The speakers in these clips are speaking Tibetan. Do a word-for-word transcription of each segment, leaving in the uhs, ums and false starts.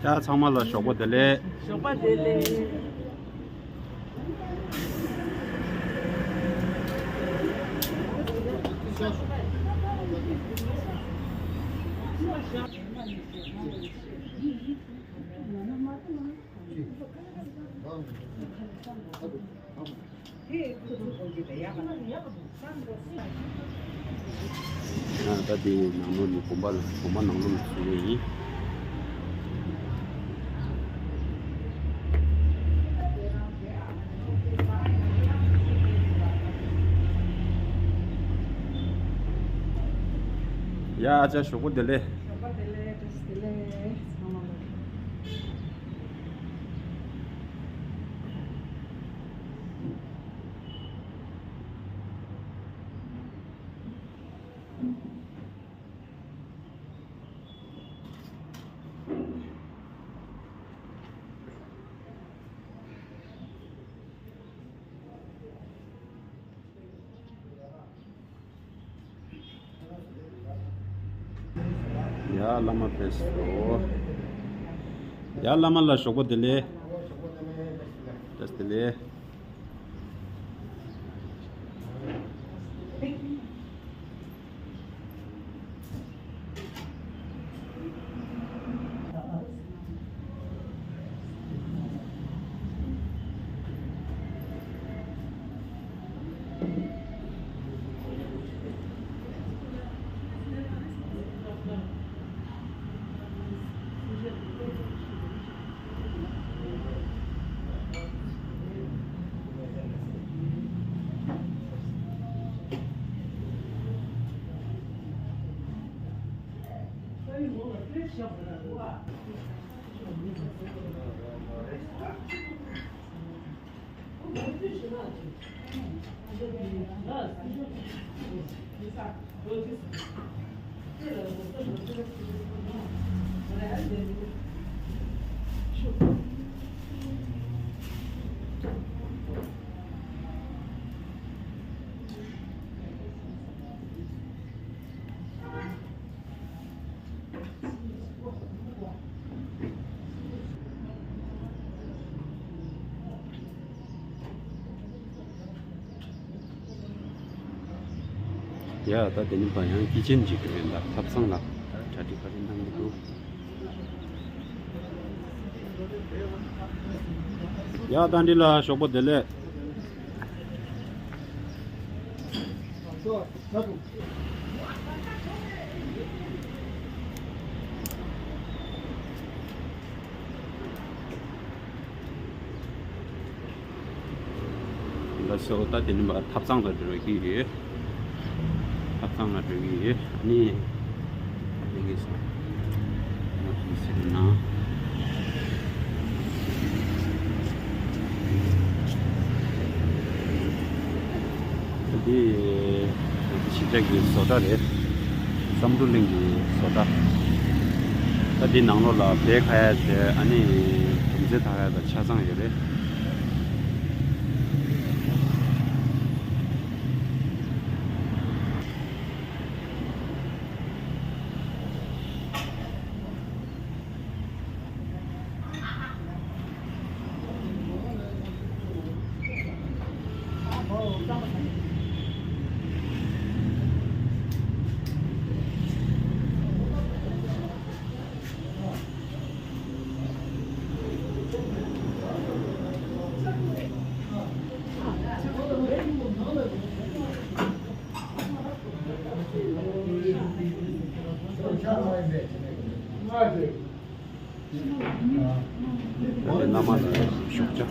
ཡ། ཚང་མ་ལ་ཞོགས་པ་བདེ་ལེགས། ཞོགས་པ་བདེ་ལེགས། ཨ། ད་དེ་ནང་ལོགས་ནས་དགོན་པ་ལ། དགོན་པ་ནང་ལོགས་ནས་བཟོ་གི་ཡིན། ཡ། ཨ་ཅག་ཞོགས་པ་བདེ་ལེགས། ཞོགས་པ་བདེ་ལེགས། བཀྲ་ཤིས་བདེ་ལེགས། ཚང་མ་ལ། ཡ། བླ་མ་ཕེབས་སོང་། ཡ། བླ་མ་ལ་ཞོགས་པ་བདེ་ལེགས། བཀྲ་ཤིས་བདེ་ལེགས། ཡ། ད་དེ་ནི་བ་ཡང་སྐྱེས་ཆེན་ཅིག་ཡོད་ད། ཐབ་ཚང་ལ་གྲ་སྒྲིག་ག་རེ་གནང་གི་འདུག། ཡ། ད་འདི་ལ་ཞོགས་པ་བདེ་ལེགས། ལགས་སོ། ད་དེ་ནི་མ་ཐབ་ཚང་ལ་འགྲོ་གི་ཡོད། ཐབ་ཚང་ལ་འགྲོ་གི་ཡོད། ཨ་ནི། ལེགས་སོ། ང་ཚོ་ཟེར་ན། འདི་ང་ཚོ་གཞིས་ཆགས་ཀྱི་བཟོ་གྲྭ་རེད། བསམ་གྲུབ་གླིང་གི་བཟོ་གྲྭ། ད་འདི་ནང་ལོགས་ལ་བེ་ཁ་ཡ་དེ། ཨ་ནི་གྲུམ་ཙེ་འཐག་ཡ་དང་ཆ་ཚང་ཡོད་རེད། བླ་མ་ལ་ཞོགས་ཇ།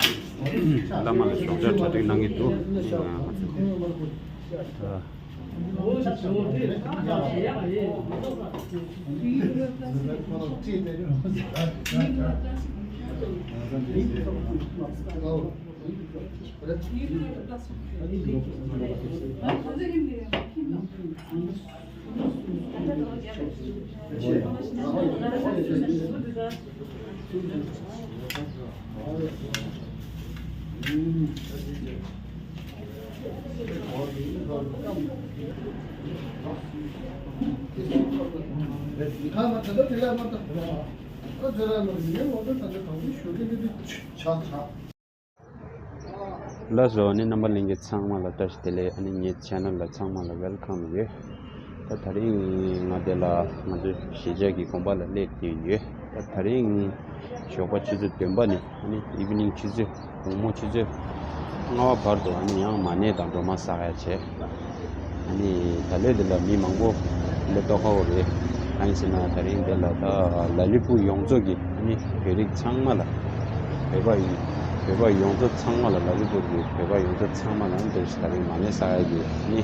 བླ་མ་ལ་ཞོགས་ཇ་གྲ་སྒྲིག་གནང་གི་འདུག། ང་ཚོ། ལགས་སོ། ཨ་ནི་རྣམ་པ་ལྷན་རྒྱས་ཚང་མ་ལ་བཀྲ་ཤིས་བདེ་ལེགས། ཨ་ནི་ངའི་ཆེ་ནལ་ལ་ཚང་མ་ལ་ཝེལ་ཀམ་ཡོད། ད་དེ་རིང་ང་འདི་ལ་ང་ཚོའི་གཞིས་ཆགས་ཀྱི་དགོན་པ་ལ་སླེབས་བསྡད་ཡོད། ད་དེ་རིང་ཞོགས་པ་ཆུ་ཚོད་བདུན་པ་ནས་ཨ་ནི་ཨི་ཝི་ནིང་ཆུ་ཚོད་དགོང་མོ་ཆུ་ཚོད་ལྔ་པ་བར་དུ་ཨ་ནི་ཡང་མ་ཎི་དང་སྒྲོལ་མ་བསག་ཡ་བྱས། ཨ་ནི་ད་ལོ་འདི་ལ་མི་མང་པོ་སླེབས་མདོག་ཁ་པོ་རེད། གང་ཡིན་ཟེར་ན་དེ་རིང་འདི་ལ་ད་ལ་ལི་པུ་ཡོངས་རྫོགས་ཀྱི་ཨ་ནི་བོད་རིགས་ཚང་མ་ལ་བོད་པ་ཡིན་བོད་པ་ཡོངས་རྫོགས་ཚང་མ་ལ་ལ་ལི་པུ་གི་བོད་པ་ཡོངས་རྫོགས་ཚང་མ་ལ་ཨ་ནི་འདིར་དེ་རིང་མ་ཎི་བསག་ཡ་གི་ཨ་ནི་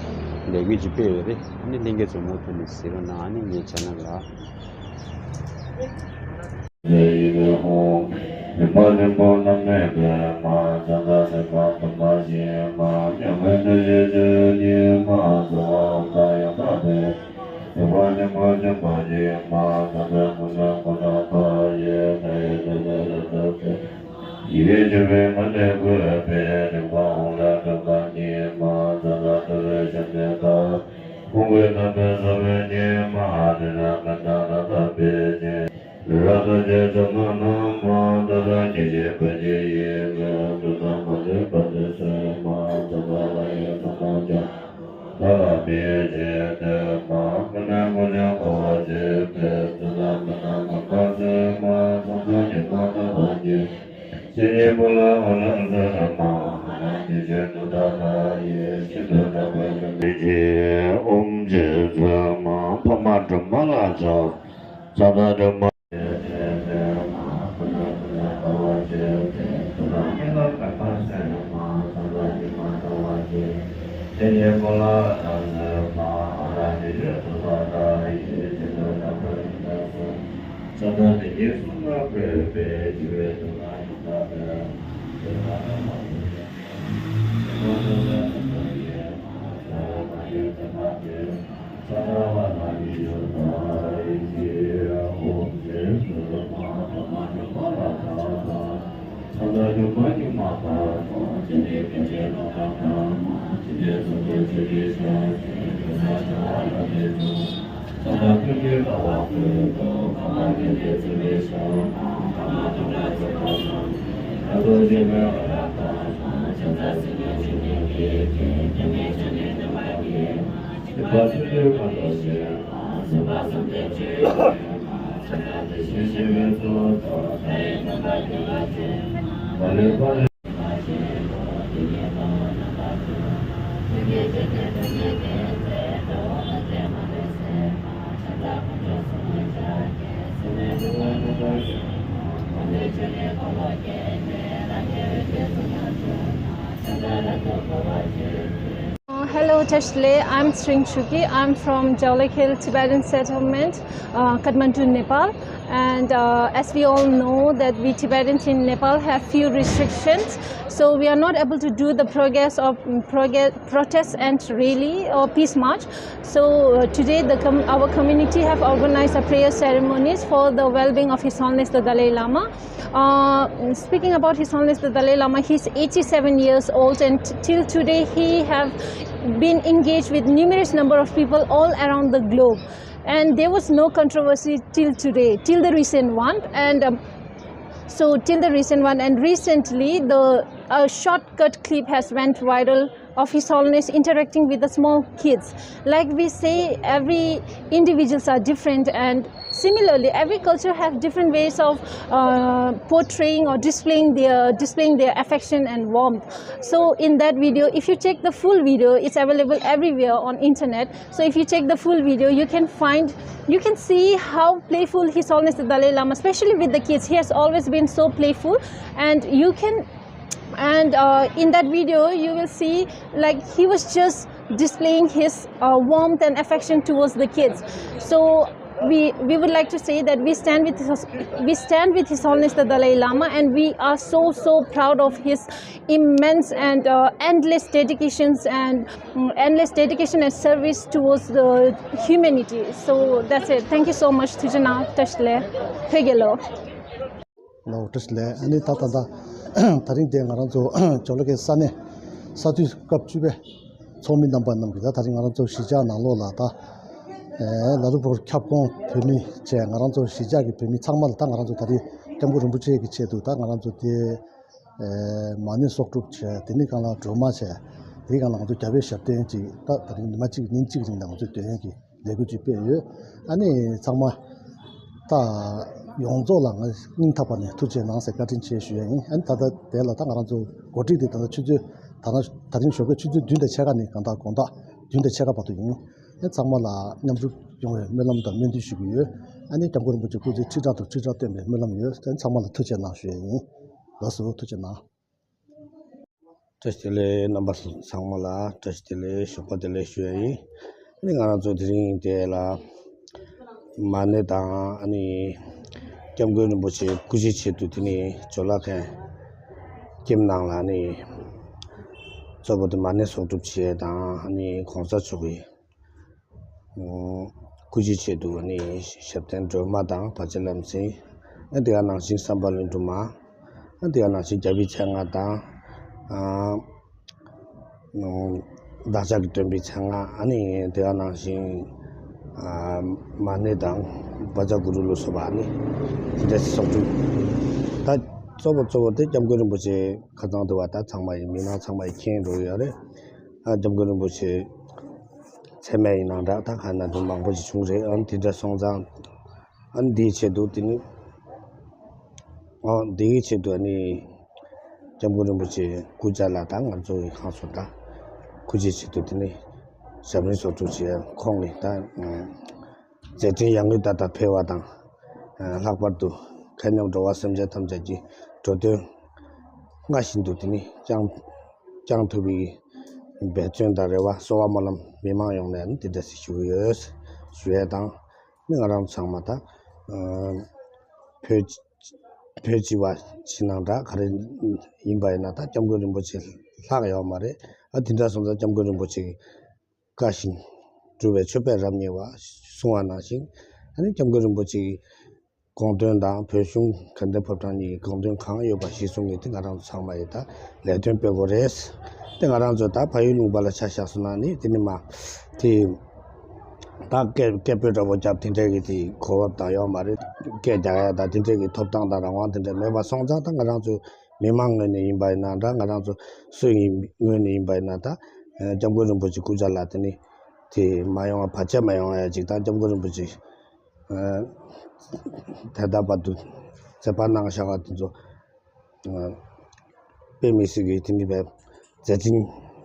ལས་འགུལ་ཅིག་སྤེལ་ཡོད་རེད། ཨ་ནི་ལྷན་རྒྱས་ཚོ་མུ་མཐུད་ནས་གཟིགས་རོགས་གནང་། ཨ་ནི་ངའི་ཆེ་ནལ་ལ། རིམ་པ་རིམ་པ་རྣམ་གནས་པའི་མ། ཚང་ཚང་ནས་མ་དུ་མ་ཞིག་མ། ཉམས་ལེན་དུ་ཡོད་དུ་ཉིད་མ། གསང་བ་གང་ཡང་དག་པའི། རིམ་པ་རིམ་པ་འཇོམས་པ་ཞིག་མ། ཚང་ཚང་ཀུན་ཀྱང་ཀུན་ནས་མཁའ་ཡི་མཐའ་ཡས་ཚོགས་བསགས་ལ་སོགས་པའི། ཡི་གེ་བཅུ་པའི་མ་ལས་བཀོད་པའི། རིམ་པ་འོག་ལ་འགྲོ་བ་ཉིད་མ། ཚང་ཚང་ཐུབ་པའི་ཞབས་ནས་བདག་ཕུང་པོའི་རྣམ་པའི་ས་བོན་ཉིད་མ། དེ་ལ་མི་སྣང་ལ་དག་པའི་ཉིད། རི་རབ་ཏུ་བཅས་ཚོགས་རྣམས་མ། ད་ལྟ་སྐྱེ་མཆེད་པ་ཅན་ཡིན་མོད། དུས་གསུམ་མ་ལུས་པ་དེ་ཚོས་མ། ཚང་མ་ལ་ཡང་ཚང་མ་ཀྱང་། ད་ལ་མི་ཡི་ཆེད་དུ་མ། ཀུན་ནས་ཀུན་ཀྱང་འཁོར་བ་སྤྱོད་པའི། དེ་ལ་མི་སྣང་མ་དག་ཚོས་མ། ཚང་ཚང་ཉིད་མ་དག་པ་ཉིད། ཕྱི་ཉིད་ཀུན་ལ་འོད་ལ་འཛིན་མ། ཉེ་ཆོས་དུ་ད་ལྟ་ཡི། ཆེད་དུ་གྲགས་པའི་ལུང་འདི་ཀྱིས། ཨོཾ་རྗེ་བཙུན་མ་འཕགས་མ་སྒྲོལ་མ་ལ་ཕྱག་ཚང་ཚང་སྒྲོལ་མ། Uh, hello, བཀྲ་ཤིས་བདེ་ལེགས. I'm Sring Shuki. I'm from Jawlakhel Tibetan settlement, uh, Kathmandu, Nepal. And uh, as we all know that we Tibetans in Nepal have few restrictions, so we are not able to do the progress of mm, proge- protest and rally or peace march. So uh, today, the com- our community have organized a prayer ceremonies for the well-being of His Holiness the Dalai Lama. Uh, speaking about His Holiness the Dalai Lama, he's eighty-seven years old, and t- till today he have been engaged with numerous number of people all around the globe, and there was no controversy till today, till the recent one, and um, so till the recent one, and recently the a shortcut clip has went viral of His Holiness interacting with the small kids. Like we say, every individuals are different, and similarly, every culture have different ways of uh, portraying or displaying their displaying their affection and warmth. So in that video, if you check the full video, it's available everywhere on internet. So if you check the full video, you can find you can see how playful His Holiness the Dalai Lama, especially with the kids, he has always been so playful. And you can and uh, in that video you will see, like, he was just displaying his uh, warmth and affection towards the kids. So we we would like to say that we stand with his, we stand with His Holiness the Dalai Lama, and we are so so proud of his immense and uh, endless dedications and mm, endless dedication and service towards the humanity. So that's it. Thank you so much. Thujana Tashle Phegelo. ལའོ་བཀྲ་ཤིས་བདེ་ལེགས། ཨ་ནི་ད་ད་ད་ད་རིང་དེ་ང་རང་ཚོ་ཇོ་ལོ་ཀའི་ས་གནས་ས་འཐུས་སྐབས་བཅུ་པའི་ཚོགས་མི་རྣམ་པ་རྣམས་ཀྱིས་ད་ད་རིང་ང་རང་ཚོ་གཞིས་ཆགས་ནང་ལོགས་ལ་ད་ ལ་ལུ་བོར་ཁྱབ་ཁོངས་བོད་མི་བཅས་ང་རང་ཚོ་གཞིས་ཆགས་ཀྱི་བོད་མི་ཚང་མ་ལ། ད་ང་རང་ཚོ་ད་རེས་སྐྱབས་མགོན་རིན་པོ་ཆེ་གི་ཆེད་དུ་ད་ང་རང་ཚོ་དེ་མ་ཎི་གསོག་སྒྲུབ་བྱས། དེ་ནི་གང་ལ་སྒྲོལ་མ་བྱས། དེའི་སྒང་ལ་ང་ཚོ་རྒྱལ་བའི་ཞབས་བརྟན་ཅིག་ད་ད་རེས་ཉི་མ་གཅིག་ཉིན་གཅིག་རིང་ལ་ང་ཚོས་འདོན་གྱི་ལས་འགུལ་ཅིག་སྤེལ་ཡོད། ཨ་ནི་ཚང་མ་ད་ཡོངས་རྫོགས་ལ་ང་སྙིང་ཐག་པ་ནས་ཐུགས་རྗེ་གནང་ཟེར་བཀའ་དྲིན་ཆེ་ཞུ་ཡ་ཡིན། ཨ་ནི་ད་ལྟ་དེ་ལ་ད་ང་རང་ཚོ་གོ་སྒྲིག་དེ་ད་ལྟ་ཆུ་ཚོད་ད་ལྟ་ད་རིང་ཞོགས་ཀའི་ཆུ་ཚོད་བདུན་དང་ཕྱེད་ཀ་ནས་གང་ལྟར་དགོང་དག་བདུན་དང་ཕྱེད་ཀ་བར་དུ་ཡིན། ཨ་ནི་ཚང་མ་ལ་མཉམ་ཞུགས་ཡོང་བའི་སྨོན་ལམ་དང་སྨོན་འདུན་ཞུ་གི་ཡོད། ཨ་ནི་སྐྱབས་མགོན་རིན་པོ་ཆེ་སྐུ་ཚེ་ཁྲི་ཕྲག་དང་ཁྲི་ཕྲག་བརྟན་པའི་སྨོན་ལམ་ཡོད། ཨ་ནི་ཚང་མ་ལ་ཐུགས་རྗེ་གནང་ཞུ་ཡ་ཡིན། ལགས་སོ། ཐུགས་རྗེ་གནང་། བཀྲ་ཤིས་བདེ་ལེགས། རྣམ་པ་ཚོ་ཚང་མ་ལ་བཀྲ་ཤིས་བདེ་ལེགས། ཞོགས་པ་བདེ་ལེགས་ཞུ་ཡ་ཡིན། ཨ་ནི་ང་རང་ཚོ་དེ་རིང་དེ་ལ་མ་ཎི་དང་། ཨ་ནི་སྐྱབས་མགོན་རིན་པོ་ཆེ་སྐུ་ཚེ་ཆེད་དུ་དེ་ནི་ཇོ་ལ་མཁན་ཁྱིམ་ནང་ལ་ཨ་ནི་གཙོ་བོ་དེ་མ་ཎི་གསོག་སྒྲུབ་བྱེད་ཡ་དང་། ཨ་ནི་གོང་ས་མཆོག་གི་སྐུ་ཚེ་ཆེད་དུ་ནི་ཞབས་བརྟན་སྒྲོལ་མ་དང་བར་ཆད་ལམ་སེང་། ཨ་དེ་ག་ནང་བཞིན་བསམ་པ་ལྷུན་གྲུབ་མ། ཨ་དེ་ག་ནང་བཞིན་རྒྱལ་བའི་མཚན་སྔགས་དང་། ཨ་བདག་ཅག་གི་སྟོན་པའི་མཚན་སྔགས། ཨ་ནི་དེ་ག་ནང་བཞིན་ཨ་མ་ཎི་དང་བཛྲ་གུ་རུ་ལ་སོགས་པ་ནི་དེ་འདྲ་གསོག་སྒྲུབ། ད་གཙོ་བོ་གཙོ་བོ་དེ་སྐྱབས་མགོན་རིན་པོ་ཆེ་ཁ་ཚང་དུ་བ་ད་ཚང་མ་ཡིན། མི་མང་ཚང་མ་ཡིན་མཁྱེན་འགྲོ་ཡོད་རེད། ཨ་སྐྱབས་མགོན་རིན་པོ་ཆེ་མཚན་སྨད་ཡིན་ནའང་འདྲ། ད་ག་ན་དུ་མང་པོ་ཞིག་བྱུང་རེད། ཨ་ནི་དེ་འདྲ་སོང་ཙང་། ཨ་ནི་དེའི་ཆེད་དུ་དེ་ནི། ཨ་དེའི་ཆེད་དུ་ཨ་ནི་སྐྱབས་མགོན་རིན་པོ་ཆེ་སྐུ་ཕྱྭ་ལགས་དང་ང་ཚོ་ཡི་ཁང་ཚོ་དང་སྐུ་ཚེ་ཆེད་དུ་དེ་ནི་ཞབས་རིམ་སོགས་གྲུབ་བྱས། ཁོང་གིས་ད་མཛད་འཕྲིན་ཡར་ངོའི་ཟླ་ལྟར་འཕེལ་བ་དང་། ལྷག་པར་དུ་མཁའ་མཉམ་འགྲོ་བ་སེམས་ཅན་ཐམས་ཅད་ཀྱི་འགྲོ་དོན་སྔར་བཞིན་དུ་དེ་ནི་བསྐྱང་བསྐྱང་ཐུབ་པའི་འབད་བརྩོན་དང་རེ་བ་གསོལ་བ་སྨོན་ལམ་མི་མང་ཡོངས་ནས་ནི་དེ་འདྲ་ཞིག་ཞུ་གི་ཡོད་ཞུ་ཡས་དང་། ནི་ང་རང་ཚང་མ་ད་ཨ་བོད་བོད་སྤྱི་བ་ཕྱི་ནང་འདྲ་ག་རེ་ཡིན་པ་ཡིན་ན་ད་སྐྱབས་མགོན་རིན་པོ་ཆེ་ལྷག་ཡོད་མ་རེད། ཨ་དེ་འདྲ་སོང་ཙང་སྐྱབས་མགོན་རིན་པོ་ཆེ་གི་བཀའ་བཞིན་སྒྲུབ་པའི་མཆོད་པས་རབ་མཉེས་པ་གསུང་བ་ནང་བཞིན། ཨ་ནི་སྐྱབས་མགོན་རིན་པོ་ཆེ་གི་དགོངས་དོན་དང་བོད་གཞུང་དགའ་ལྡན་ཕོ་བྲང་གཉིས་ཀྱི་དགོངས་དོན་གང་ཡོད་པ་གཞིར་བཟུང་གིས་དེ་ང་རང་ཚོ་ཚང་མ་ཡིས་ད་ལས་དོན་སྤེལ་དགོས་རེད། དེ་ང་རང་ཚོ་ད་ཕ་ཡུལ་ལུང་པ་ལ་ཆ་བཞག་སོང་ན་ནི་དེ་ནི་མ་དེ་ད་སྐད་སྐད་འབོད་འདྲ་པོ་རྒྱབ་དེ་འདྲའི་གི་དེ་གོ་བབ་དང་ཡོད་མ་རེད། སྐད་རྒྱག་ཡ་ད་དེ་འདྲའི་གི་ཐོབ་ཐང་དང་རང་དབང་དེ་འདྲ་མེད་པ་སོང་ཙང་། ད་ང་རང་ཚོ་མི་མང་ངོས་ནས་ཡིན་པ་ཡིན་ན་འདྲ། ང་རང་ཚོ་སུ་ཡིན་ངོས་ནས་ཡིན་པ་ཡིན་ན་ད་སྐྱབས་མགོན་རིན་པོ་ཆེ་སྐུ་ཕྱྭ་ལགས་དེ་ནི་དེ་མ་ཡོང་བ་བར་ཆད་མ་ཡོང་བ་ཡ་ཅིག་དང་། སྐྱབས་མགོན་རིན་པོ་ཆེ་ཨ་ད་ལྟ་བར་དུ་མཛད་པ་གནང་བཞག་པ་དེ་ཚོ་ཨ་དཔེ་མི་སྲིད་ཀྱི་དེ་འདྲ་བའི་མཛད་འཕྲིན་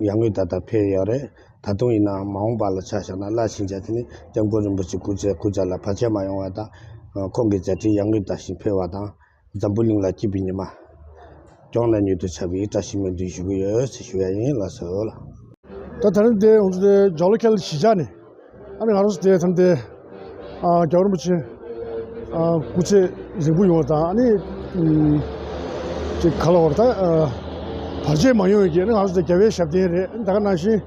ཡར་ངོའི་ཟླ་ལྟར་འཕེལ་ཡོད་རེད། ད་དུང་ཡིན་ནའང་མ་འོངས་པ་ལ་ཆ་བཞག་ན་སླར་ཕྱིན་ཆད་དེ་ནི་སྐྱབས་མགོན་རིན་པོ་ཆེ་སྐུ་ཕྱྭ་སྐུ་ཕྱྭ་ལ་བར་ཆད་མ་ཡོང་བ་དང་། ཁོང་གི་མཛད་འཕྲིན་ཡར་ངོའི་ཟླ་བཞིན་འཕེལ་བ་དང་། འཛམ་བུ་གླིང་ལ་སྐྱིད་པའི་ཉི་མ་མགྱོགས་ནས་མྱུར་དུ་འཆར་བའི་བཀྲ་ཤིས་སྨོན་འདུན་ཞུ་གི་ཡོད་ཟེར་ཞུ་ཡ་ཡིན། ལགས་སོ། ད་ད་རིང་དེ་ང་ཚོ་དེ་ཇོ་ལོ་ཁེལ་གཞིས་ཆགས་ནས། ཨ་ནི་ང་རང་ཚོ་དེ་ཐམས་ཅད་ཨ་རྒྱལ་བ་རིན་པོ་ཆེ་ཨ་སྐུ་ཚེ་རིང་པོ་ཡོང་བ་དང་། ཨ་ནི་ཨམ་ཅིག་ག་ལ་བར་ད་ཨ་བར་ཆད་མ་ཡོང་བའི་གི། ཨ་ནི་ང་རང་ཚོ་དེ་རྒྱལ་བའི་ཞབས་བརྟན་རེད། ཨ་ནི་ད་ག་ནང་བཞིན་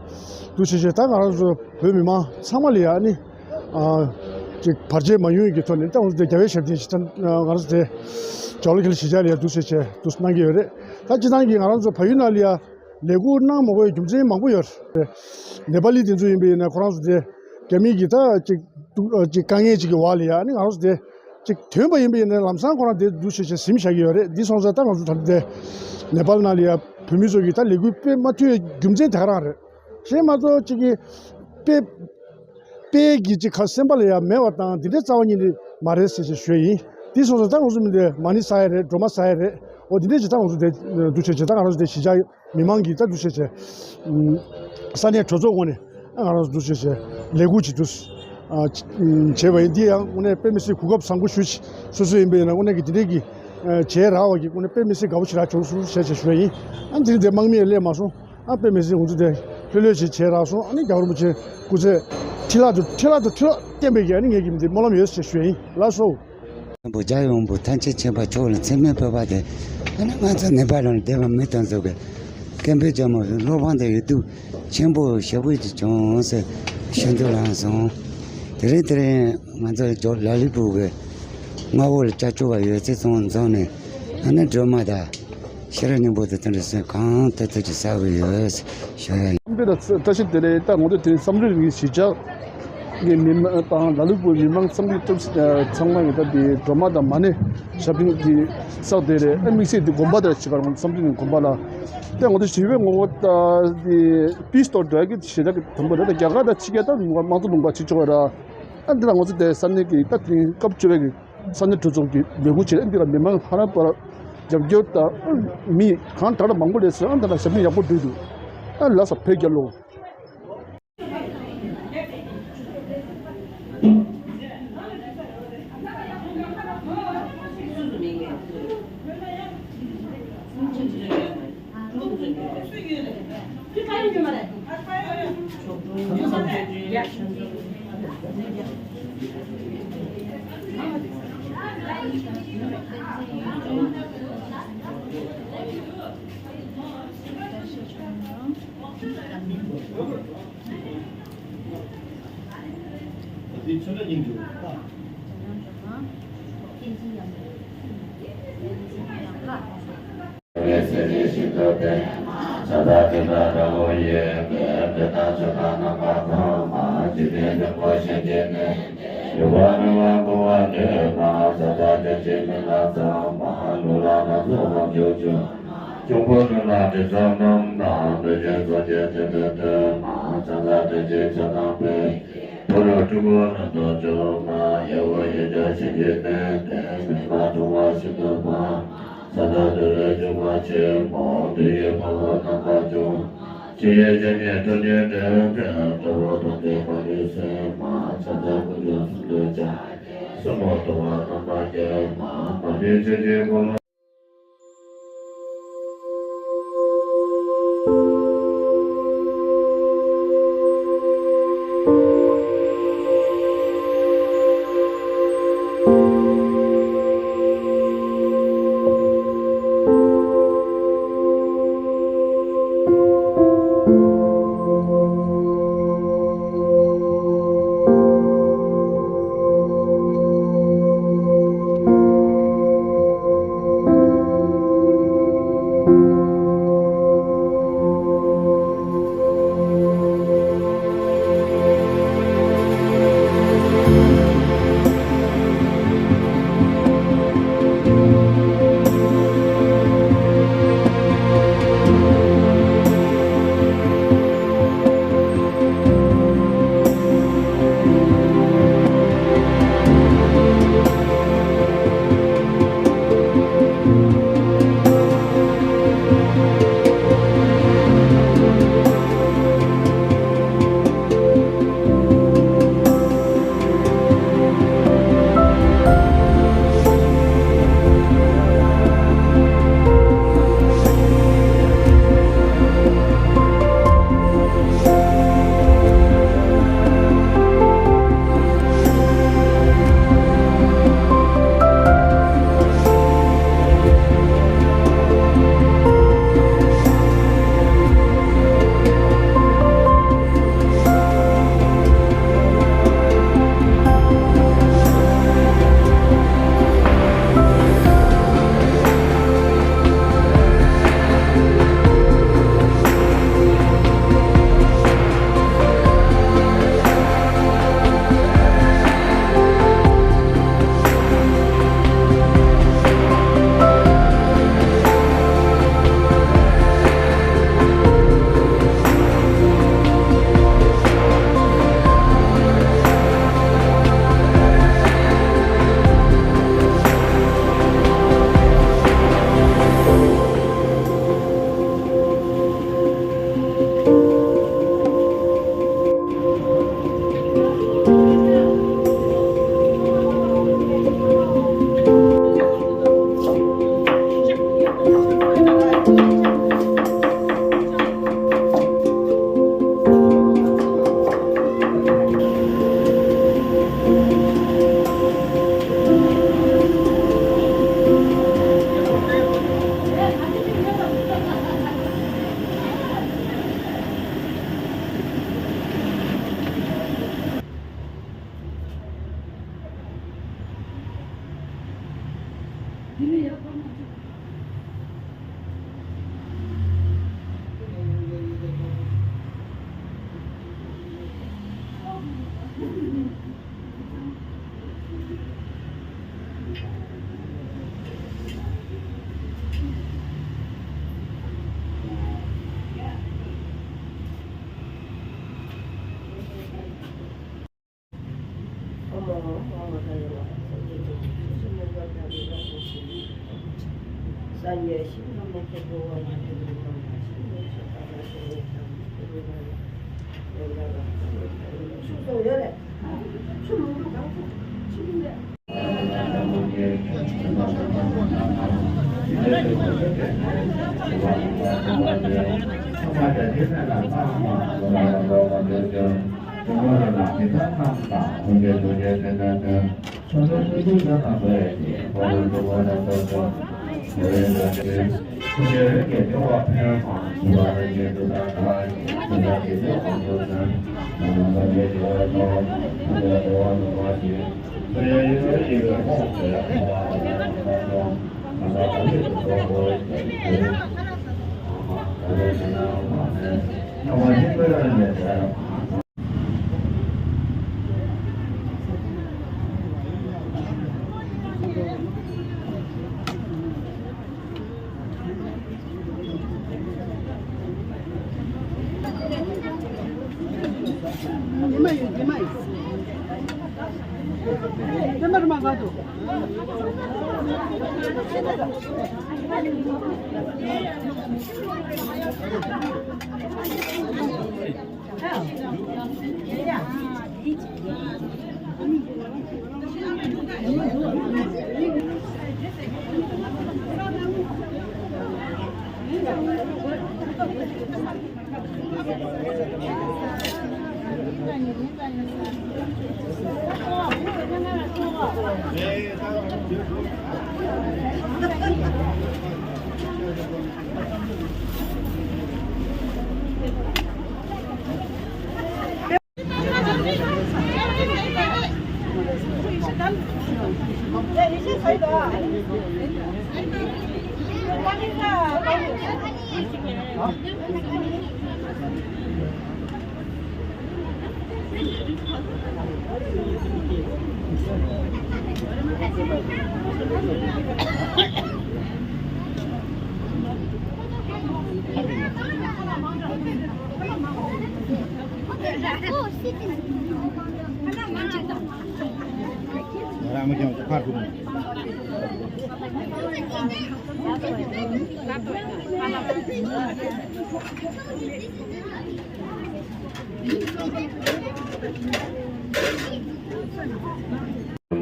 འདུག་བྱས་བྱས་ད་ང་རང་ཚོ་བོད་མི་མང་ཚང་མ་ལ་ཡ་ཨ་ནི་ཨ་ཅིག་བར་ཆད་མ་ཡོང་བའི་གི་ཐོག་ནས་ད་ང་རང་ཚོ་དེ་རྒྱལ་བའི་ཞབས་བརྟན་ཞིག་ད་ང་རང་ཚོ་དེ་ཇོ་ལོ་ཁེལ་གཞིས་ཆགས་ལ་ཡ་འདུག་བྱས་བྱས་འདུག་གནང་གི་ཡོད་རེད། ད་སྤྱིར་བཏང་གི་ང་རང་ཚོ་བལ་ཡུལ་ནང་ལ་ཡ་ལས་འགུལ་གནང་མ་དགོས་པའི་རྒྱུ་མཚན་མང་པོ་ཡོད་རེད། ནེ་པ་ལི་དེ་ཚོ་ཡིན་པ་ཡིན་ན་ཁོ་རང་ཚོ་དེ་རྒྱ་མི་གི་ད་ཅིག་ཏུ་ཅིག་དཀའ་ངལ་ཅིག་གི་འོག་ལ་ཡ་ནི་ང་རང་ཚོ་དེ་ཅིག་ཐོན་པ་ཡིན་པ་ཡིན་ན་ལམ་སང་ཁོ་རང་དེ་འདུག་བྱས་བྱས་ཟིན་བཞག་གི་ཡོད་རེད། འདི་སོང་ཙང་ད་ང་ཚོ་ད་ལྟ་དེ་ནེ་པ་ལི་ནང་ལ་ཡ་བོད་མི་ཚོ་གི་ད་ལས་འགུལ་སྤེལ་མ་ཐུབ་པའི་རྒྱུ་མཚན་དེ་ག་རང་རེད། གཞན་མ་གཏོགས་ཅིག་གི་དཔེ་དཔེ་གི་ཅིག་ཁ་སེམས་པ་ལ་ཡ་མེད་པ་དང་འདི་འདྲའི་རྩ་བ་ཉིད་ནས་མ་རེད་ཟེར་བྱས་ཞུ་ཡ་ཡིན། འདི་སོང་ཙང་ད་ང་ཚོ་མི་འདི་མ་ཎི་བསགས་ཡ་རེད། སྒྲོལ་མ་བསགས་ཡ་རེད། འོ་འདི་འདྲའི་ཅིག་ད་ང་ཚོ་དེ་འདུག་བྱས་བྱས་ད་ང་རང་ཚོ་དེ་གཞིས་ཆགས་མི་མང་གིས་ད་འདུག་བྱས་བྱས་ས་གནས་གྲོས་ཚོགས་ངོས་ནས་ང་རང་ཚོ་འདུག་བྱས་བྱས་ལས་འགུལ་ཅིག་འདུག་བྱས་པ་ཡིན། འདི་ཡང་དངོས་གནས་དཔེ་མི་སྲིད་གོ་སྐབས་བཟང་པོ་ཞུ། སོ་སོ་ཡིན་པ་ཡིན་ན་དངོས་གནས་ཀྱི་འདི་འདྲའི་གི་བྱས་རག་པ་གི་དངོས་གནས་དཔེ་མི་སྲིད་དགའ་པོ་ཞེ་དྲག་བྱུང་སོང་ཟེར་བྱས་ཞུ་ཡ་ཡིན། ཨ་འདི་རིང་དེ་དམག་མི་ཡང་སླེབས་མ་སོང་། ཨ་དཔེ་མི་སྲིད་ང་ཚོ་དེ་ལྷོད་ལྷོད་བྱས་བྱས་རག་སོང་། ཨ་ནི་རྒྱལ་བ་རིན་པོ་ཆེ་སྐུ་ཚེ་ཁྲི་ལྷག་ཏུ་ཁྲི་ལྷག་ཏུ་ཁྲི་ལྷག་བརྟན་པའི་གི་ཨ་ནི་ངེད་ཀྱི་འདི་སྨོན་ལམ་ཡོད་ཟེར་ཞུ་ཡ་ཡིན། ལགས་སོ། བུ་རྒྱལ་ཡོངས་བོད་ཐམས་ཅད་མཁྱེན་པ་མཆོག་ལ་མཚན་སྨད་ཕུལ་བ་དེ། ཨ་ནི་ང་ཚོ་ནེ་པ་ལ་སྡོད་པའི་མི་དེ་ཚོ་གི་སྐད་འབོད་རྒྱག་མ་ཐུབ། བློ་ཕམ་དང་ཡིད་སྡུག་ཆེན་པོ་ཞེ་པོ་ཅིག་བྱུང་ཟེར་ཞུ་འདོད་ལངས་སོང་། དེ་རིང་དེ་རིང་ང་ཚོ་ཇོ་ལ་ལི་བུ་གི་མངའ་འོག་ལ་སྐྱབས་བཅོལ་བ་ཡོད་ཚད་ཚང་འཛོམས་ནས། ཨ་ནི་སྒྲོལ་མ་དང་ཤེས་རབ་སྙིང་པོ་དང་དེ་འདྲ་སེམས་གང་ཐུབ་ཐུབ་ཀྱིས་བསགས་ཡོད་ཞུ་ཡ་ཡིན། བཀྲ་ཤིས་བདེ་ལེགས། ད་ང་ཚོ་དེ་རིང་བསམ་གྲུབ་རིག་གཞིས་ཆགས་ གི་མི་མང་དང་ལ་ལུ་བོད་མི་མང་ཚང་མ་ཚང་མ་ཡིན་ད་དེ་སྒྲོལ་མ་དང་མ་ཎི་ཞབས་བརྟན་གྱི་ས་དེ་རེད། ཨ་དམིགས་བསལ་དེ་དགོན་པ་དེར་བྱེད་ཀར་བསམ་གཏན་གྱི་དགོན་པ་ལ་ད་ང་ཚོ་ཞི་བའི་ངོ་བོ་ད་དེ་peace talk འདྲ་གི་ཞེ་དྲག་གི་དམ་པོ་རེད། ད་རྒྱ་གར་དང་ཕྱི་རྒྱལ་ད་དམངས་གཙོ་ལུང་པ་ཕྱི་ཕྱོགས་ར། ཨ་འདི་ལ་ང་ཚོ་དེ་ས་གནས་ཀྱི་ད་དེ་རིང་སྐབས་བཅོ་ལྔ་གི་ས་གནས་གྲོས་ཚོགས་ཀྱི་ལས་འགུལ་བྱས། ཨ་འདི་ལ་མི་མང་ཧ་ལམ་པར་རྒྱབ་སྐྱོར་དང་མི་གང་དྲག་ལ་མང་པོ་སླེབས་སོང་། ཨ་འདི་ལ་ཞབས་ཞུ་ཡག་པོ་སྒྲུབ་འདུག་ཨ་ལགས་སོ། བོད་རྒྱལ་ལོ།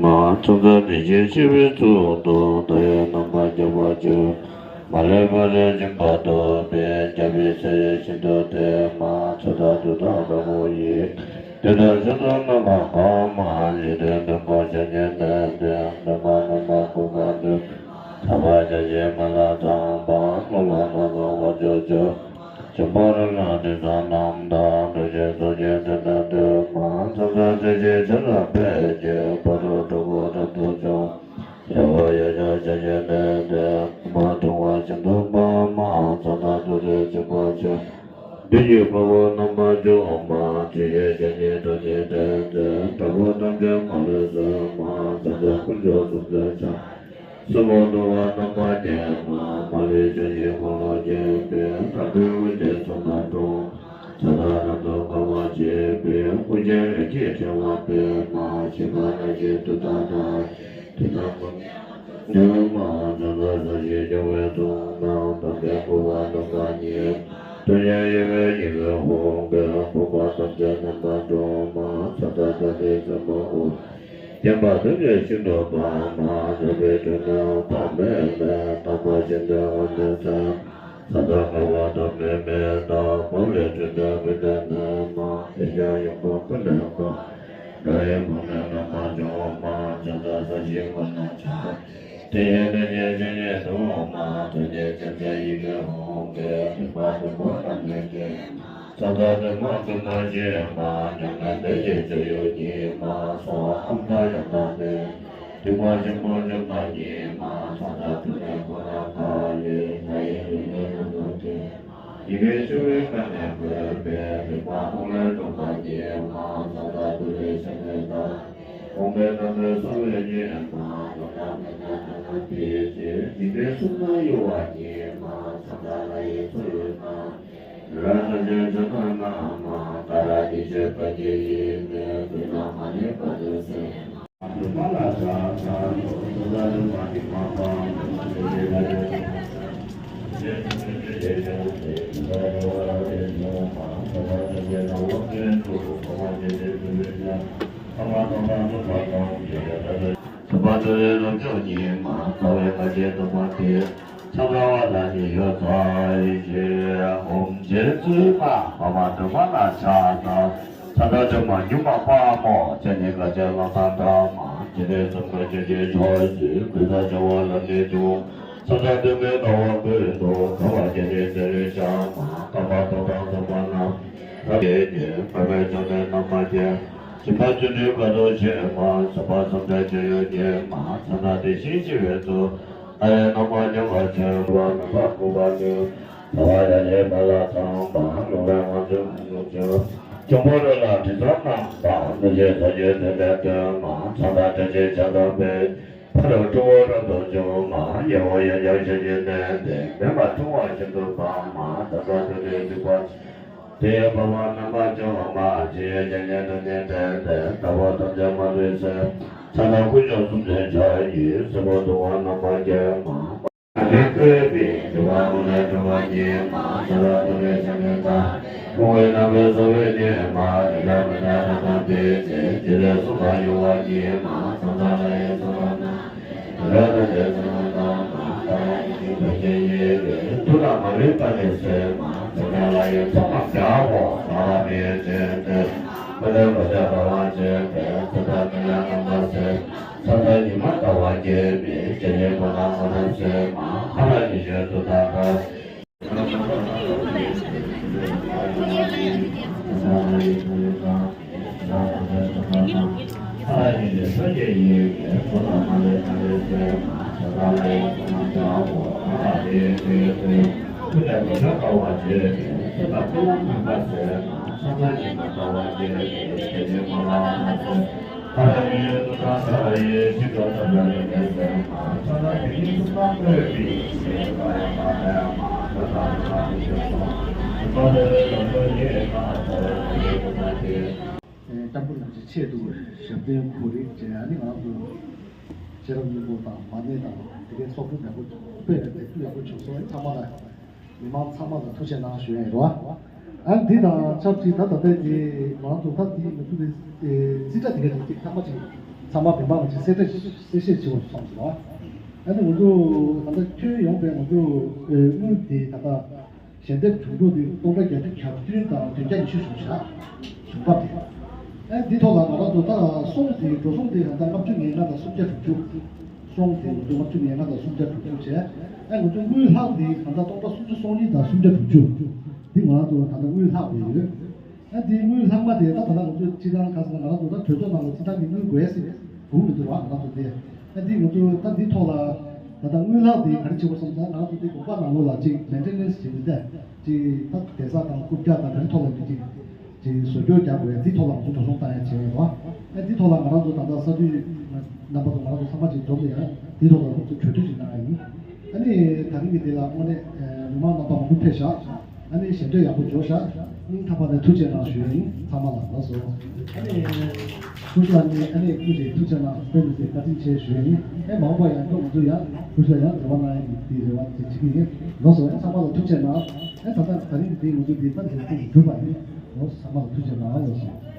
མ་ཚང་ཚང་ནི་ཅན་ཤི་བའི་ཚུལ་དུ་ད་ཡོད་རྣམ་པར་རྒྱལ་བར་གྱུར། མ་ལུས་པ་རེ་སྦྱིན་པ་ཐོབ་པས་རྒྱལ་པོའི་ཚལ་ཤིན་ཏུ་བདེ། མ་ཚ་ད་དུ་ད་དྲག་པོ་ཡིས། དེ་ལྟར་ཤིན་ཏུ་རྣམ་པར་གང་མ་ལུས་ཏེ། འདོད་པ་བྱ་ཉེས་མེད་དེ། འདོད་པ་རྣམ་པར་འཁོར་བ་འདོད། ཐར་པ་བྱ་ཕྱིར་མི་ལ་སྡང་བ། སློབ་པ་རྣམ་པར་བཀོལ་སྤྱོད་བྱ། འཇམ་དཔལ་རི་ལ་དྲི་ཟ་རྣམས་དང་། འགྲོ་ཆེན་སོགས་ཀྱིས་དེ་ལྟར་འདོད། མ་ཚ་ད་ཚེ་གཅིག་ཕྱི་ལ་ཕེབས་ཀྱི། བར་དུ་དྲག་པོ་རབ་ཏུ་བྱུང་། ཡ་ཝ་ཡ་ཤ་བྱ་ཉེས་མེད་དེ། མ་ཐུང་བ་ཤིན་ཏུ་སྤངས། མ་ཚ་ད་དུ་རེ་ཚིག་པ་ཆེ། བདུད་ཀྱི་དཔའ་བོ་རྣམ་པར་འཇོམས་པ། ཆུ་ཡི་ཞལ་ནི་དོན་གཉིས་ལྡན་ཏེ། དྲག་པོ་ཐམས་ཅད་མ་ལུས་གསོད་པ། ཚ་ད་དཀོན་མཆོག་གསུམ་མཛད་ཕྱག། སྲིན་པོ་འདུལ་བ་རྣམ་པར་བསྙེན་པ། མ་ལུས་ཆོས་ཀྱི་འཁོར་ལོ་བརྒྱན་པའི། དྲག་པོའི་དབུ་རྒྱན་ཚོགས་རྣམས་དྲུང་། ཚ་ད་རབ་ཏུ་འགུགས་པར་བྱེད་པའི། དབུ་རྒྱན་རིམ་གྱིས་ཕྲེང་བ་སྤོས་མ། ཞིག་པ་ན་གི་དུས་དང་ལྡན། དེ་དག་ཀུན་ནས་མ་ཚ་ད་ས་གཞི་རྒྱལ་བའི་གདུང་དང་། དམ་པའི་སྐུ་པར་རྣམ་པ་གཉིས། དོན་གཉིས་དབྱེ་བས་ཉེས་པའི་དབང་གིས། འཁོར་བ་ཐམས་ཅད་རྣམ་པར་སྒྲོལ་མ། ཚ་ད་ད་ནི་ཚེར་མ་དབུ། བརྒྱན་པ་ཐམས་ཅད་ཤིན་ཏུ་སྤངས་མ། རལ་པའི་ཁྲོད་ནས་འོད་དཔག་མེད་མེད། དག་པ་ཆེན་པོའི་དབུ་ནི་ཚེར། ཚ་ད་དཀར་པོ་ཐོགས་མེད་མེ་ལྟར། འབར་བའི་ཁྲོད་ནས་འོད་ཟེར་ནར་མ། དེ་ཀྱང་ཡུམ་གྱི་སྐུ་ལས་བབས། དགྲ་ཡི་དཔུང་ནི་རྣམ་པར་འཇོམས་མ། ཚ་ད་ས་གཞིའི་ཁམས་རྣམས་ཆགས། དེ་ཡི་ནད་ཀྱིས་ཆོས་ཉིད་སྟོང་མ། དོན་གཉིས་ཐམས་ཅད་ཡི་གེ་ཧཱུྃ་གིས། སྡིག་པ་བདུན་པོ་རྣམས་ལས་སྐྱོབ། ཚ་ད་སྡིག་མ་བཙུན་མ་ཞི་མ། མྱ་ངན་འདས་ཀྱི་སྤྱོད་ཡུལ་ཉིད་མ། གསང་བ་ཨ་མྲ་ཡ་ཏ་སྟེ། སྡིག་པ་ཆེན་པོ་བཅོམ་པ་ཉིད་མ། ཚ་ད་ཐུབ་པའི་འཁོར་ལོ་བསྐོར་བའི། ལྷ་ཡི་རིགས་ལས་རབ་ཏུ་ཕྲིན། ཡི་གེ་ཤོ་ལོ་ཀ་ནས་བཀོད་པའི། རིག་པ་ཧཱུྃ་ལས་བྱུང་བ་ཉིད་མ། ཚ་ད་ཐུབ་པའི་ཕྱག་ལས་དང་། དགོངས་པའི་རྣམ་པར་གསལ་བའི་ཉིད་མ། ལོ་ན་ དེའི་ཚེ་འཇིག་རྟེན་གསུམ་ན་གཡོ་བ་ཉིད་མ། མཚམས་མཚམས་ལ་ཡི་ཚོགས་ཡོད་ན། རང་གཞན་ཕྱོགས་དང་ན་མ། ད་ར་གི་ཆོས་པ་སྐྱེ་ཡི་མེད། དེ་ན་མ་ནི་པ་དུ་སེ། ཚེ་དཔག་ཏུ་རེ་རབ་འབྱུང་གཉིས་མ། རྩ་བའི་ང་རྒྱལ་དུ་མ་སྟེ། ཆགས་པ་ལ་ནི་ཡོད་ཚོད་ཅེས། ཧོམ་བྱེད་ཚུལ་མ། བ་མ་དུ་མ་ན་ཆ་དང་། ཆ་དང་དུ་མ་སྙོམས་པ་སྤངས་མོ། ཅན་ནི་དགག་བྱ་ལམ་དང་འདྲ་མ། ཇི་འདྲའི་བསམ་ཁ་ཆོས་ཅན་ཆོས་ཅན། གོས་དང་བྱ་བ་ལ་ནི་འབྱུང་། ས་དང་དུ་མའི་ལྟ་བ་ཀུན་ཏུ། དགག་པ་ཅན་ནི་བཙལ་བའི་བྱ་མ། རྐང་པ་ཐོག་དང་ཐོག་པ་རྣམས། རབ་ཡེ་ཉེ། བར་པའི་ཕྱོགས་ནས་རྣམ་པར་རྒྱལ། བྱེ་བ་བཅུ་དྲུག་དགའ་སྟོབས་ཆེ་མ། ས་བ་སུམ་བརྒྱ་སྤྱོད་ཡུལ་ཉེ་མ། ཚ་ན་དེ་བཞིན་ཤི་བའི་ཚུལ། ཨ་ཡེ་རྣམ་པར་སྙོམས་པར་བྱོན་པ། རྣམ་པར་སྤུངས་པ་ནི། ལྟ་བ་ཡ་ཡེ་མ་ལ་ཚངས་པ། ལུང་རིང་དབང་ཕྱུག་མང་པོ་བྱོན། འབྱུང་པོ་རོལ་ལ་དྲི་ཟར་བསྣམས་པ། གནོད་བྱེད་ས་བཅུའི་དོན་ལས་བཏོན་མ། ཚངས་དང་དྲན་ཤེས་བྱ་དང་སྤེལ། ཕ་རོལ་ཀྲུང་བོ་རབ་ཏུ་བྱུང་མ། གཡས་འོག་གཡོན་བརྐྱང་ཞབས་ཀྱིས་མནན་ཏེ། མེ་མ་ཆུང་བ་ཤིན་ཏུ་སྤངས་མ། ད་ལྟ་དུ་ལས་འཇུག་པ། དེ་ཡང་བར་མ་རྣམ་པར་སྦྱོང་མ། ཇི་ཡོད་ཇི་སྙེད་དུ་ནི་བསྟན་ཏེ། ལྟ་བ་ཐམས་ཅད་མ་ལུས་སེལ། ཚ་ན་ཀུན་འབྱུང་གསུམ་ལྡན་ཕྱག་གཉིས། སེར་པོ་གདུང་བ་རྣམ་པར་རྒྱལ་མ། མ་ལུས་བཀོད་པའི་སྒྲིབ་པ་ཀུན་ལས་གྲོལ་བ་ཉིད་མ། ས་ལ་ཐུབ་པའི་ཞལ་ནས་བལྟ། སྐུ་འོད་རྣམ་པར་གསལ་བའི་ཉི་མ། ཡི་དྭགས་མི་འདའ་ཁྲག་དང་བདེ་ཞིང་། ཇི་སྲིད་གསུང་ལ་གཡོ་བ་ཉིད་མ། ཚངས་པ་ལ་ཡི་ཚོགས་རྣམས། ཐུགས་རྗེ་ཆེན་པོ་ལ་མ་ལུས་པ་ནི་སེལ་མ། ཐུགས་རྗེ་ལ་ཡི་ཚོགས་རྣམས་བྱ་བོ། ལ་ལ་མི་ཡི་ཆོས་སྟོན། མི་ལུས་མ་བྱ་བ་ཅན་ཏེ། ཚེ་དང་མི་ལ་རྣམ་པར་སེལ། ཚ་ཚ་ཉི་མ་ལྟ་བ་སྐྱེ་མེད། ཇི་སྙེད་པོ་ལ་ངོ་རབ་གསལ་མ། ཧ་ར་ཉི་ཤོད་དུ་ད་ལྟ། སྐྱབས་མགོན་རིན་པོ་ཆེ་ཆེད་དུ་ཞབས་བརྟན་གོ་རིམ་བཅས། ཨ་ནི་ང་ཚོ་ཤེས་རབ་སྙིང་པོ་དང་མ་ཎི་དང་དེ་གའི་ཚོགས་ཐུན་ཡག་པོ་སྤེལ་ནས་དེ་ཐུན་ཡག་པོ་བྱུང་སོང་། ཚང་མ་ལ། མི་མང་ཚང་མ་ལ་ཐུགས་རྗེ་གནང་ཞུ་ཡ་ཡིན་རོ། ཨ་ནི་འདི་དང་ཆབས་ཅིག་ད་ད་ལྟའི་འདི་ང་ཚོ་ད་འདི་ང་ཚོ་འདི་རྩིས་ཁྲ་འདི་ག་ཅིག་ཚང་མ་ཅིག་ཚང་མ་མི་མང་ཅིག་གསལ་བཤད་གསལ་བཤད་བྱེད་དགོས་བསམ་སོང་རོ། ཨ་ནི་ང་ཚོ་ད་ལྟ་ཁྱོན་ཡོངས་པའི་ང་ཚོ་དངུལ་དེ་ད་ལྟ་ཞལ་འདེབས་གྲུབ་འབྲས་དེ་སྟོང་ཕྲག་བརྒྱད་ཅུ་གྱ་བདུན་དང་བདུན་བརྒྱ་ཉི་ཤུ་བྱུང་ཤག་གཞུང་པ་དེ། ཨ་འདི་ཐོག་ལ་ང་རང་ཚོ་ད་སོང་དེ་འགྲོ་སོང་དེ་ད་ལྟ་ལྔ་བཅུ་ང་ལྔ་དང་སུམ་བརྒྱ་དྲུག་ཅུ། སོང་དེ་ང་ཚོ་ལྔ་བཅུ་ང་ལྔ་དང་སུམ་བརྒྱ་དྲུག་ཅུ་བྱས། ཨ་ང་ཚོ་དངུལ་ལྷག་དེ་ད་ལྟ་སྟོང་ཕྲག་སུམ་ཅུ་སོ་གཉིས་དང་སུམ་བརྒྱ་དྲུག་ཅུ། འདི་ང་རང་ཚོ་ད་ལྟ་དངུལ་ལྷག་དེ་ཡོད། ཨ་འདི་དངུལ་ལྷག་མ་དེ་ད་ད་ལྟ་ང་ཚོ་སྤྱི་བཏང་ཁ་སང་ང་རང་ཚོ་ད་གྲོས་ཚོགས་ནང་ལ་སྤྱི་བཏང་གི་དངུལ་དགོས་ཟེར་དགོས་མི་འདུག་ར། ང་རང་ཚོ་དེ་ཨ་འདི་ང་ཚོ་ད་འདི་ཐོག་ལ་ད་ལྟ་དངུལ་ལྷག་དེ་ག་རེ་བྱེད་དགོས་བསམ་ཙང་ང་རང་ཚོ་དེ་དགོན་པ་ནང་ལོགས་ལ་ཅིག་མེན་ཊེ་ནེན་སི་བྱེད་ཀྱི་ད་ཅིག་ད་བསྡད་ས་དང་རྐུབ་བཀྱག་དང་དེ་ཐོག་ལ་ཅིག་ཅིག་བཟོ་བཅོས་རྒྱག་དགོས་ཡ་འདི་ཐོག་ལ་ང་ཚོ་འགྲོ་སོང་བཏང་ཡ་བྱས་ཡོད་ར། ཨ་འདི་ཐོག་ལ་ང་རང་ཚོ་ད་ལྟ་ས་འཐུས་རྣམ་པ་ཚོ་ང་རང་ཚོ་ཚང་མ་ཅིག་འཛོམས་ནས་ཡ་འདི་ཐོག་ལ་ང་ཚོ་གྲོས་བསྡུར་ཅིག་གནང་ཡ་ཡིན། ཨ་ནི་ད་རིང་གི་འདི་ལ་དངོས་གནས་མི་མང་རྣམ་པ་མང་པོ་ཕེབས་ཤག་ཨ་ནི་ཞལ་འདོན་ཡག་པོ་འབྱོར་ཤག་སྙིང་ཐག་པ་ནས་ཐུགས་རྗེ་གནང་ཞུ་ཡ་ཡིན། ཚང་མ་ལ་ལགས་སོ། ཨ་ནི་སྐུ་ཞབས་ནི་ཨ་ནི་སྐུ་མཁྱེན་ཐུགས་རྗེ་གནང་། དཔེ་མི་སྲིད་བཀའ་དྲིན་ཆེ་ཞུ་ཡ་ཡིན། ཨེ་མ་འོངས་པ་ཡང་ང་ཚོ་ཡང་སྐུ་ཞབས་ཡང་འབྲེལ་བ་གནང་ཡ་ཡིན། དེའི་རེ་བ་དེ་བྱེད་ཀྱི་ཡིན། ལགས་སོ། ཨེ་ཚང་མ་ལ་ཐུགས་རྗེ་གནང་། ཨེ་ད་ལྟ་ད་རིང་གི་དེ་ང་ཚོ་འདི་ལྟར་ཞིག་ཏུ་གྲུབ་པ་ཡིན། ལགས་སོ། ཚང་མ་ལ་ཐུགས་རྗེ་གནང་། ལགས་སོ།